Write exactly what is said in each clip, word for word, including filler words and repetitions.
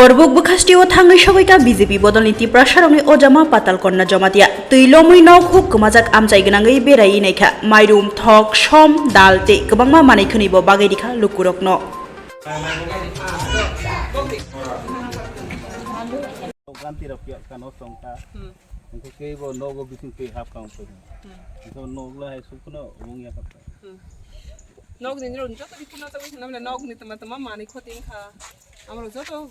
Borbuk bwkhastio thangwi sogwi kha B J P bodolni Tiprasarokni ojama Patalkonna Jamatia. Twi lomwi nok huk kwmajak amchai gwnangwi beraiwi naikha. Mairum, thok, som, dal tei kwbangma manwi khwnwibo bagwi rikha lukurokno. Ganti rok ya kano songkha. Hmm. Hingke kei bo nogo bising twi hap kang twi. Hmm. Hingke nog la hai sukno wng ya kap. Hmm. Nog ni rok joto di puno tawi hwnna mle nog ni tama tama mani khoti wngkha. Amro joto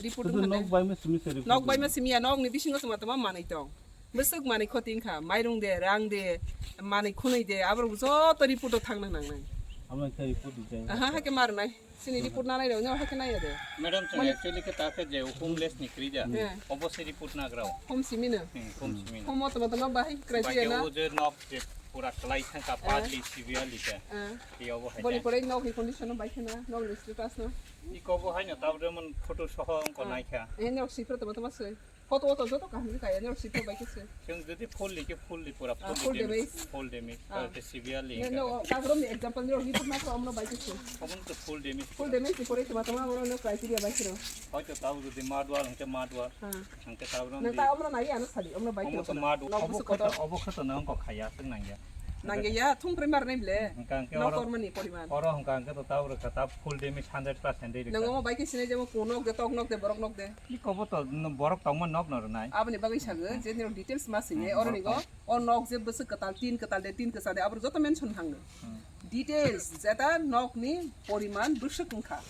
report wngkha. Nog bai ma simi se report. Nog bai ma simi ya nog ni bisingo tama tama mani tong. Bwswk mani khoti wngkha, mairung de, rang de, mani khunui de, aborok joto report o thangna nangnai. Amo khe report di jai. Aha, hake mar nai. Sini report nanai rok, nyo hake nai de. Madam, chwng actually khe ta khe je homeless ni kri ja. Hmm. Obo se report nagra o. Hom simi no. Hmm, hom simi no. Hom tama tama bahai criteria na. O je nok je pura klai thang ka, eh, partly, severely ka. Eh. Ti obo hai. Boni pore nok ni condition no bai khana, nok ni status no. Iko bo hai no, ta bore mon photo soho ko, eh, nai kha. Eh, nok sipro tama tama se. Photo, photo joto kaham khe kaya, nero sitro bai khe se. Chwng jodi full like full pura, ah, full full damage, damage. Full damage, ah, ah, te severely no, no, hingka. Kagrom ni example nero report na ko amno bai khe se. Amon to full damage. Full damage ni pore tama tama amno no criteria bai khe ro. Hoito tao jodi mad wall hingke mad wall. Ah. Hingke tao rom. Nang di. Ta amno nai ano sali, amno bai khe ro. Amno to mad wall. Obo khato, obo khato nang ko khaya sing nang ya. Nangya ya, thung primar nai ble. Hingka hingke nok oro, kormani poriman. Oro hingka hingke to tao rwkha, ta full damage hundred percent dei rwkha. Nang omo bai khe sinai jemo ko nok de, tok nok de, borok nok de. Iko bo to no, borok tongma nok no rwnai. Aboni bagwi sago, hmm, je nirok details ma sini, hmm, oro borok nigo, tong. O nok je bwswk kwtal, tin kwtal de, tin kwchar de, aboro joto mention hango. Hmm. Details, jeta nok ni poriman bwswk wngkha.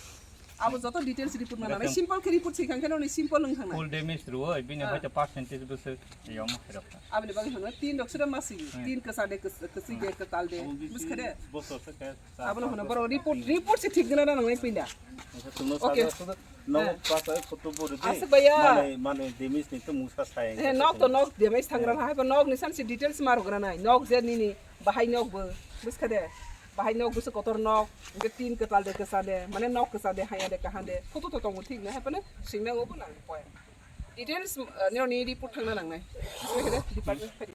Abo joto details report ma nanai, simple khe report se khan khe noni simple wng thangnai. Full damage rwo, bini, ah, hoito percentage bwswk. Yong mo khirok. Aboni bagwi hwnwi tin rok sida masi, hmm, tin kwsa de, kwsa, kwswi de, hmm, kwtal de. Abo bisi bwskha de. Bosor se khe sa, abono sa, hwnwi sa, borok sa, report, tin. Report se thik gwnang nang nai pila. Acha, chwngno, okay, sa, sa, sa, no, eh, pasa, eh, photo bo de. Aswk baya. Mane, mane, damage ni to musa sai. Eh, nok to nok damage thangra, eh, hai ba nok ni san si details mar gra nai. Nok je nini bahai nok bo. Bwskha de. Bahai nok bwswk kotor nok. Hwnkhe tin kwtal de, kwsa de. Mane nok kwsa de, haya de, kahan de. Photo to tongo thik na, hai phano singna obo nang poi. Details, uh, nirokni report thangna nangnai. Department phai di.